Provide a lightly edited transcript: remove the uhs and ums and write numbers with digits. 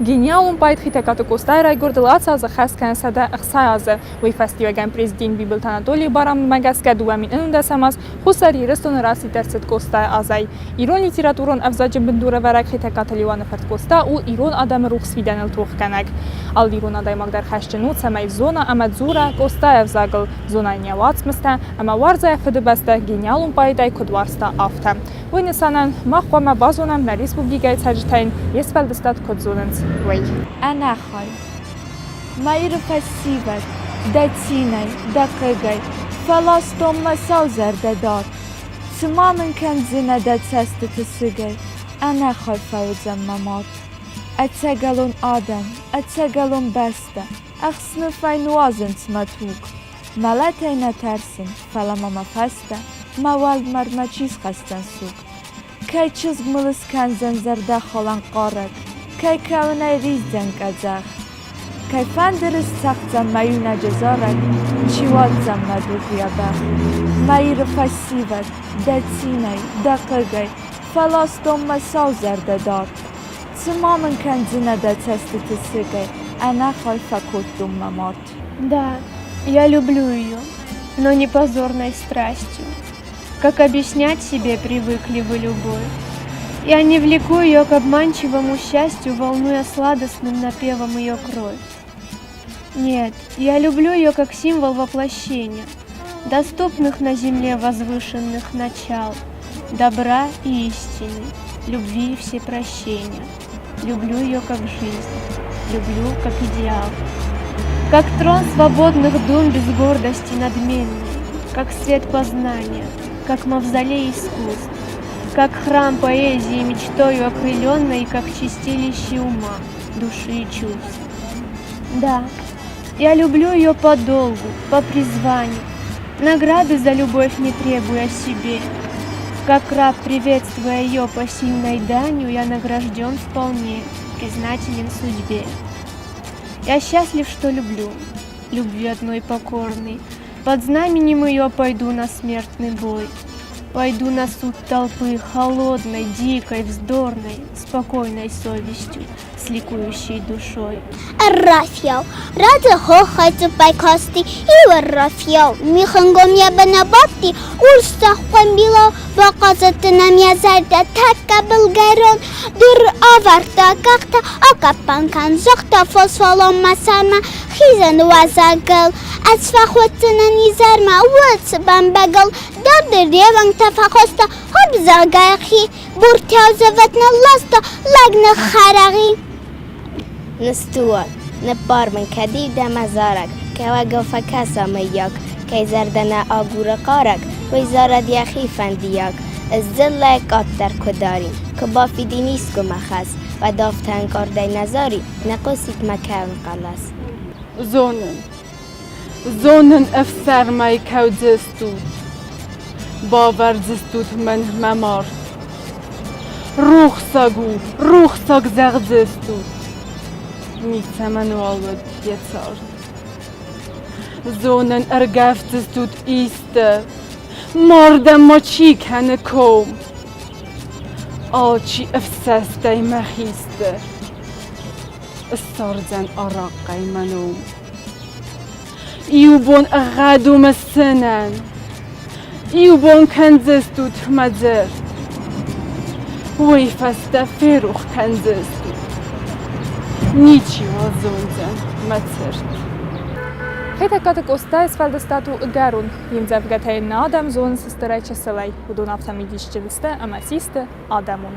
Гениалон поэт Хетӕгкаты Къостайы райгуырдыл ацы азы хӕс кӕны 160 азы. Уый фӕстиуӕгӕн президент Бибылты Анатолийы барамындмӕ гӕсгӕ 2011 аз Хуссар Ирыстоны расидт ӕрцыд Къостайы азӕй. Ирон литературон ӕвзаджы бындурӕвӕрӕг Хетӕгкаты Леуаны фырт Къоста у ирон адӕмы рухс фидӕныл тохгӕнӕг. Алы ирон адӕймаг дӕр хӕсджын у, цӕмӕй зона ӕмӕ дзура Къостайы ӕвзагыл, зона йын йӕ уацмыстӕ ӕмӕ уарза йӕ фыдыбӕстӕ гениалон поэтӕй куыд уарзта, афтӕ. Уый нысанӕн мах хъуамӕ базонӕм нӕ республикӕйы цӕрджытӕ йын йе сфӕлдыстад куыд зонынц, уый. Ӕнӕхай. Мӕ Иры фӕсивӕд, дӕ цинӕй, дӕ хъыгӕй, Фӕластон мӕ сау зӕрдӕ дард. Цы ма мын кӕндзынӕ дӕ цӕстыты сыгӕй, Ӕнӕхай фӕуыдзӕн мӕ мад. Ӕцӕгӕлон адӕм, ӕцӕгӕлон бӕстӕ, Ӕхсныфӕй нуазынц мӕ туг. Мӕлӕтӕй нӕ тӕрсын, фӕлӕ ма мӕ фӕстӕ Мӕ уӕлмӕрдмӕ чи схӕсдзӕн суг? Кӕй чызг мыл ыскӕндзӕн зӕрдӕхалӕн хъарӕг, Кӕй кӕуынӕй риздзӕн къӕдзӕх? Кӕй фӕндыр ысцӕгъддзӕн мӕ иунӕджы зарӕг, Чи уадздзӕн мӕ дугъ йӕ бӕх? Мӕ Иры фӕсивӕд, дӕ цинӕй, дӕ хъыгӕй, Фӕластон мӕ сау зӕрдӕ дард. Цы ма мын кӕндзынӕ дӕ цӕстыты сыгӕй, Ӕнӕхай фӕкодтон мӕ мард. Да, я люблю ее, но не позорной страстью. Как объяснять себе привыкли вы любовь? Я не влеку ее к обманчивому счастью, волнуя сладостным напевом ее кровь. Нет, я люблю ее как символ воплощения, доступных на земле возвышенных начал, добра и истины, любви и всепрощения. Люблю ее как жизнь, люблю как идеал. Как трон свободных дум без гордости надменной, как свет познания, как мавзолей искусств, как храм поэзии мечтою окрыленной, как чистилище ума, души и чувств. Да, я люблю ее по долгу, по призванию, награды за любовь не требуя себе. Как раб, приветствуя ее посильной данью, я награжден вполне, признателен судьбе. Я счастлив, что люблю, любви одной покорной, под знаменем ее пойду на смертный бой. Пойду на суд толпы холодной, дикой, вздорной, спокойной совестью, с ликующей душой. Ӕрра фыййау. Раджы хохӕй цъуппӕй касти, иу ӕрра фыййау михӕнгом йӕ быны бадти, урс цъӕх къуымбилау бахъазыдта нӕм йӕ зӕрдӕ тӕккӕ былгӕрон. Дур авӕрдта къӕхтӕ, акъӕппӕн кӕн, загъта фосвалон мӕ сӕрмӕ, хизӕн уӕзӕгыл. Ӕз фӕхуддзынӕн изӕрмӕ уыцы бӕмбӕгыл, дард ревӕнгтӕ фӕхоста, хоп, зӕгъгӕ, хи буртӕ зӕвӕт нылласта, лӕг ныххӕрӕги. Ныстуан, ныббар мын, кӕд-иу дӕ мӕ зарӕг, Кӕуӕгыл фӕкӕса, мыййаг, Кӕй зӕрдӕ нӕ агуры хъарӕг, Уый зарӕд йӕхи фӕндиаг. Ыз дзыллӕйы къаддӕр куы дарин, Куы бафидин искуы мӕ хӕс, Уӕд афтӕ ӕнкъардӕй нӕ зарин, Нӕ хъусид мӕ кӕуын хъӕлӕс. Зонын, зонын ӕфсӕрмӕй кӕудзыстут, Бавӕрдзыстут мын мӕ мард. Рухсаг у, рухсаг зӕгъдзыстут, Ницӕмӕнуал уыд йӕ цард. Зонын ӕргӕвддзыстут исты, Мардӕн ма чи кӕны ком. Алчи ӕфсӕстӕй мӕ хисты, Ыссардзӕн арахъхъӕй мӕ ном. Иу бон ӕгъгъӕд у мӕ сценӕн, Иу бон кӕндзыстут мӕ дзырд. Уый фӕстӕ ферох кӕндзыстут, Ничиуал зондзӕн мӕ цырт. Хетӕгкаты Къостайы сфӕлдыстад у ӕгӕрон. Йе мдзӕвгӕтӕ йын нӕ адӕм зонынц стырӕй-чысылӕй. Уыдон афтӕ мидисджын сты ӕмӕ систы адӕмон.